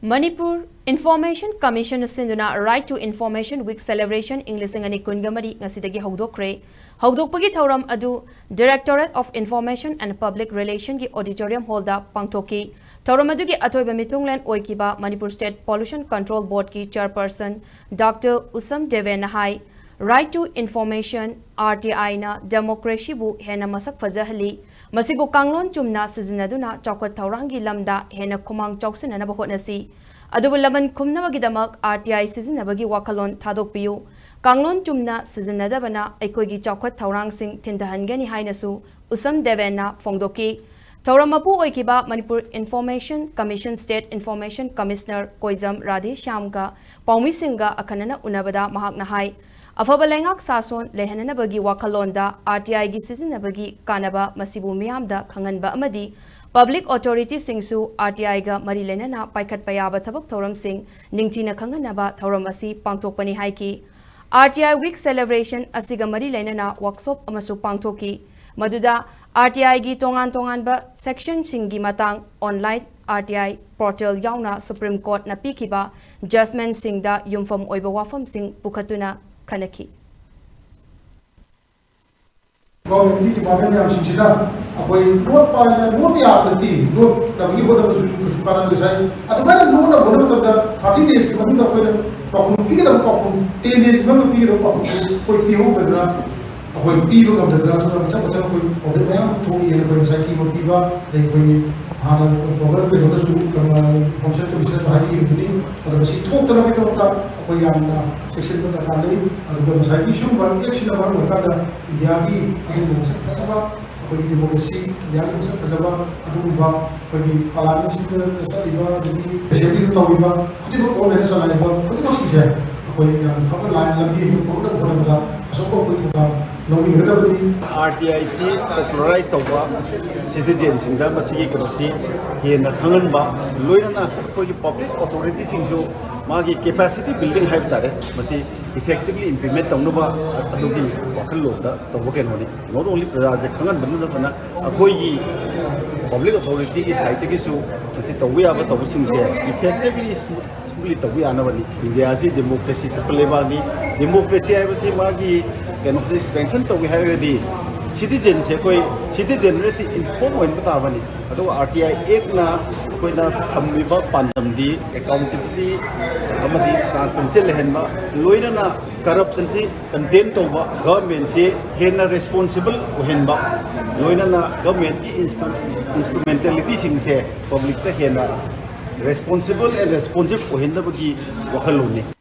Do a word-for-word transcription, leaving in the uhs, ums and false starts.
Manipur Information Commission ꯅ ꯁꯤꯟꯗꯨꯅ Right to Information Week Celebration ꯏꯪ ꯂꯤꯁꯤꯡ ꯑꯅꯤ ꯀꯨꯟꯒ ꯃꯔꯤ ꯉꯁꯤꯗꯒꯤ ꯍꯧꯗꯣꯛꯈ꯭ꯔꯦ꯫ ꯍꯧꯗꯣꯛꯄꯒꯤ ꯊꯧꯔꯝ ꯑꯗꯨ Directorate of Information and Public Relation ꯒꯤ Auditorium Hall ꯗ ꯄꯥꯡꯊꯣꯛꯈꯤ꯫ ꯊꯧꯔꯝ ꯑꯗꯨꯒꯤ ꯑꯊꯣꯏꯕ ꯃꯤꯊꯨꯡꯂꯦꯟ ꯑꯣꯏꯈꯤꯕ Manipur State Pollution Control Board ꯀꯤ Chairperson Doctor Usham ꯗꯦꯕꯦꯟꯅ high, Right to Information, R T I ꯅ democracy ꯕꯨ ꯍꯦꯟꯅ ꯃꯁꯛ ꯐꯖꯍꯜꯂꯤ꯫ ꯃꯁꯤꯕꯨ ꯀꯥꯡꯂꯣꯟ ꯆꯨꯝꯅ ꯁꯤꯖꯤꯟꯅꯗꯨꯅ ꯆꯥꯎꯈꯠ ꯊꯧꯔꯥꯡꯒꯤ ꯂꯝꯗ ꯍꯦꯟꯅ ꯈꯨꯃꯥꯡ ꯆꯥꯎꯁꯤꯟꯅꯅꯕ ꯍꯣꯠꯅꯁꯤ꯫ ꯑꯗꯨꯕꯨ ꯂꯃꯟ ꯈꯨꯝꯅꯕꯒꯤꯗꯃꯛ R T I ꯁꯤꯖꯤꯟꯅꯕꯒꯤ ꯋꯥꯈꯜꯂꯣꯟ ꯊꯥꯗꯣꯛꯄꯤꯌꯨ꯫ ꯀꯥꯡꯂꯣꯟ ꯆꯨꯝꯅ ꯁꯤꯖꯤꯟꯅꯗꯕꯅ ꯑꯩꯈꯣꯏꯒꯤ ꯆꯥꯎꯈꯠ ꯊꯧꯔꯥꯡꯁꯤꯡ ꯊꯤꯟꯊꯍꯟꯒꯅꯤ ꯍꯥꯏꯅꯁꯨ ꯎꯁꯝ ꯗꯦꯕꯦꯟꯅ ꯐꯣꯡꯗꯣꯛꯈꯤ꯫ ꯊꯧꯔꯝ ꯃꯄꯨ ꯑꯣꯏꯈꯤꯕ Manipur Information Commission State Information Commissioner ꯀꯣꯏꯖꯝ ꯔꯥꯙꯦꯁ꯭ꯌꯥꯝꯒ ꯄꯥꯎꯃꯤꯁꯤꯡꯒ ꯑꯈꯟꯅꯅ ꯎꯅꯕꯗ ꯃꯍꯥꯛꯅ ꯍꯥꯏ, ꯑꯐꯕ ꯂꯩꯉꯥꯛ ꯁꯥꯁꯣꯟ ꯂꯩꯍꯟꯅꯅꯕꯒꯤ ꯋꯥꯈꯜꯂꯣꯟꯗ R T I ꯒꯤ ꯁꯤꯖꯤꯟꯅꯕꯒꯤ ꯀꯥꯟꯅꯕ ꯃꯁꯤꯕꯨ ꯃꯤꯌꯥꯝꯗ ꯈꯪꯍꯟꯕ ꯑꯃꯗꯤ public authority ꯁꯤꯡꯁꯨ R T I ꯒ ꯃꯔꯤ ꯂꯩꯅꯅ ꯄꯥꯏꯈꯠꯄ ꯌꯥꯕ ꯊꯕꯛ ꯊꯧꯔꯝꯁꯤꯡ ꯅꯤꯡꯊꯤꯅ ꯈꯪꯍꯟꯅꯕ ꯊꯧꯔꯝ ꯑꯁꯤ ꯄꯥꯡꯊꯣꯛꯄꯅꯤ ꯍꯥꯏꯈꯤ꯫ R T I Week Celebration ꯑꯁꯤꯒ ꯃꯔꯤ ꯂꯩꯅꯅ workshop ꯑꯃꯁꯨ ꯄꯥꯡꯊꯣꯛꯈꯤ꯫ ꯃꯗꯨꯗ R T I ꯒꯤ ꯇꯣꯉꯥꯟ ꯇꯣꯉꯥꯟꯕ section ꯁꯤꯡꯒꯤ ꯃꯇꯥꯡ, online R T I portal ꯌꯥꯎꯅ Supreme Court ꯅ ꯄꯤꯈꯤꯕ judgment ꯁꯤꯡꯗ ꯌꯨꯝꯐꯝ ꯑꯣꯏꯕ ꯋꯥꯐꯝꯁꯤꯡ ꯄꯨꯈꯠꯇꯨꯅ ꯈꯟꯅꯈꯤ꯫ ꯒꯣꯔꯃꯦꯟꯒꯤ ꯗꯤꯄꯥꯔꯠꯃꯦꯟ ꯃꯌꯥꯝꯁꯤꯡꯁꯤꯅ ꯑꯩꯈꯣꯏ ꯂꯣꯠꯄ ꯍꯥꯏꯅ ꯂꯣꯠꯄ ꯌꯥꯕ ꯅꯠꯇꯦ, ꯂꯣꯠꯅꯕꯒꯤ ꯍꯣꯠꯅꯕꯁꯨ ꯀꯩꯁꯨ ꯀꯥꯟꯅꯗꯦ꯫ ꯉꯁꯥꯏ ꯑꯗꯨꯃꯥꯏꯅ ꯂꯣꯠꯅꯕ ꯍꯣꯠꯅꯕ ꯃꯇꯝꯗ thirty days ꯀꯤ ꯃꯅꯨꯡꯗ ꯑꯩꯈꯣꯏꯅ ꯄꯥꯎꯈꯨꯝ ꯄꯤꯒꯗꯕ ꯄꯥꯎꯈꯨꯝ ten days ꯀꯤ ꯃꯅꯨꯡꯗ ꯄꯤꯒꯗꯕ ꯄꯥꯎꯈꯨꯝ ꯑꯩꯈꯣꯏ ꯄꯤꯍꯧꯗꯗꯅ ꯑꯩꯈꯣꯏ ꯄꯤꯕ ꯉꯝꯗꯗꯅ ꯑꯗꯨꯅ ꯃꯊꯪ ꯃꯊꯪ ꯑꯩꯈꯣꯏ problem ꯃꯌꯥꯝ ꯊꯣꯛꯏꯅ ꯑꯩꯈꯣꯏ ꯉꯁꯥꯏ ꯀꯤꯕ ꯄꯤꯕ ꯑꯗꯩ ꯑꯩꯈꯣꯏꯒꯤ ꯍꯥꯟꯅ problem ꯀꯩꯅꯣꯗꯁꯨ ꯍꯣꯝ ꯁꯥꯏꯟꯁ ꯀꯃꯤꯁꯅꯔꯁꯨ ꯍꯥꯏꯕꯤꯈꯤꯕꯅꯤ꯫ ꯑꯗꯣ ꯃꯁꯤ ꯊꯣꯛꯇꯅꯕꯒꯤꯗꯃꯛꯇ ꯑꯩꯈꯣꯏ ꯌꯥꯝꯅ ꯆꯦꯛꯁꯤꯟꯕ ꯗꯔꯀꯥꯔ ꯂꯩ꯫ ꯑꯗꯨꯒ ꯉꯁꯥꯏꯒꯤ ꯁꯤꯒꯨꯝꯕ ꯑꯦꯛꯁꯤꯅ ꯃꯔꯝ ꯑꯣꯏꯔꯀꯥꯟꯗ ꯏꯟꯗꯤꯌꯥꯒꯤ ꯑꯗꯨꯒꯨꯝꯕ ꯃꯁꯛ ꯐꯖꯕ ꯑꯩꯈꯣꯏꯒꯤ democracy, ꯏꯟꯗꯤꯌꯥꯒꯤ ꯃꯁꯛ ꯐꯖꯕ ꯑꯗꯨꯒꯨꯝꯕ ꯑꯩꯈꯣꯏꯒꯤ ꯄꯥꯔꯂꯤꯌꯥꯃꯦꯟꯁꯤꯡꯗ ꯆꯠꯂꯤꯕ ꯑꯗꯒꯤ ꯑꯦꯁꯦꯝꯕ꯭ꯂꯤꯗ ꯇꯧꯔꯤꯕ ꯈꯨꯗꯤꯡꯃꯛ, ꯒꯣꯔꯃꯦꯟꯅ ꯆꯂꯥꯏꯔꯤꯕ ꯈꯨꯗꯤꯡꯃꯛꯁꯤꯡꯁꯦ ꯑꯩꯈꯣꯏ ꯌꯥꯝꯅ ꯐꯕ line ꯂꯝꯕꯤ ꯑꯃ ꯄꯨꯔꯛꯅꯕ ꯍꯣꯠꯅꯕꯗ ꯑꯆꯧꯕ ꯑꯩꯈꯣꯏ ꯊꯧꯗꯥꯡ ꯂꯧꯃꯤꯟꯅꯒꯗꯕꯅꯤ꯫ R T I ꯁꯤ popularize ꯇꯧꯕ, citizenꯁꯤꯡꯗ ꯃꯁꯤꯒꯤ ꯀꯩꯅꯣꯁꯤ ꯍꯦꯟꯅ ꯈꯪꯍꯟꯕ, ꯂꯣꯏꯅꯅ ꯑꯩꯈꯣꯏꯒꯤ public authorityꯁꯤꯡꯁꯨ ꯃꯥꯒꯤ capacity building ꯍꯥꯏꯕ ꯇꯥꯔꯦ, ꯃꯁꯤ effectively implement ꯇꯧꯅꯕ ꯑꯗꯨꯒꯤ ꯋꯥꯈꯜꯂꯣꯟꯗ ꯇꯧꯕ ꯀꯩꯅꯣꯅꯤ꯫ Not only ꯄ꯭ꯔꯖꯥꯁꯦ ꯈꯪꯍꯟꯕꯗꯨ ꯅꯠꯇꯅ ꯑꯩꯈꯣꯏꯒꯤ public authorityꯒꯤ sideꯇꯒꯤꯁꯨ ꯁꯤ ꯇꯧꯕ ꯌꯥꯕ ꯇꯧꯕꯁꯤꯡꯁꯦ effectively, smoothly ꯇꯧꯕ ꯌꯥꯅꯕꯅꯤ꯫ ꯏꯟꯗꯤꯌꯥꯁꯤ democracy ꯆꯠꯄ ꯂꯩꯕꯥꯛꯅꯤ꯫ Democracy ꯍꯥꯏꯕꯁꯤ ꯃꯥꯒꯤ ꯀꯩꯅꯣꯁꯦ strengthen ꯇꯧꯒꯦ ꯍꯥꯏꯔꯒꯗꯤ citizenꯁꯦ, ꯑꯩꯈꯣꯏ citizenryꯁꯤ inform ꯑꯣꯏꯍꯟꯕ ꯇꯥꯕꯅꯤ꯫ ꯑꯗꯨꯒ RTI Actꯅ ꯑꯩꯈꯣꯏꯅ ꯊꯝꯃꯤꯕ ꯄꯥꯟꯗꯝꯗꯤ accountability ꯑꯃꯗꯤ transparency ꯂꯩꯍꯟꯕ, ꯂꯣꯏꯅꯅ corruptionꯁꯤ contain ꯇꯧꯕ, governmentꯁꯤ ꯍꯦꯟꯅ responsible ꯑꯣꯏꯍꯟꯕ, ꯂꯣꯏꯅꯅ governmentꯀꯤ instru-, instrumentalityꯁꯤꯡꯁꯦ publicꯇ ꯍꯦꯟꯅ responsible and responsive ꯑꯣꯏꯍꯟꯅꯕꯒꯤ ꯋꯥꯈꯜꯂꯣꯟꯅꯤ꯫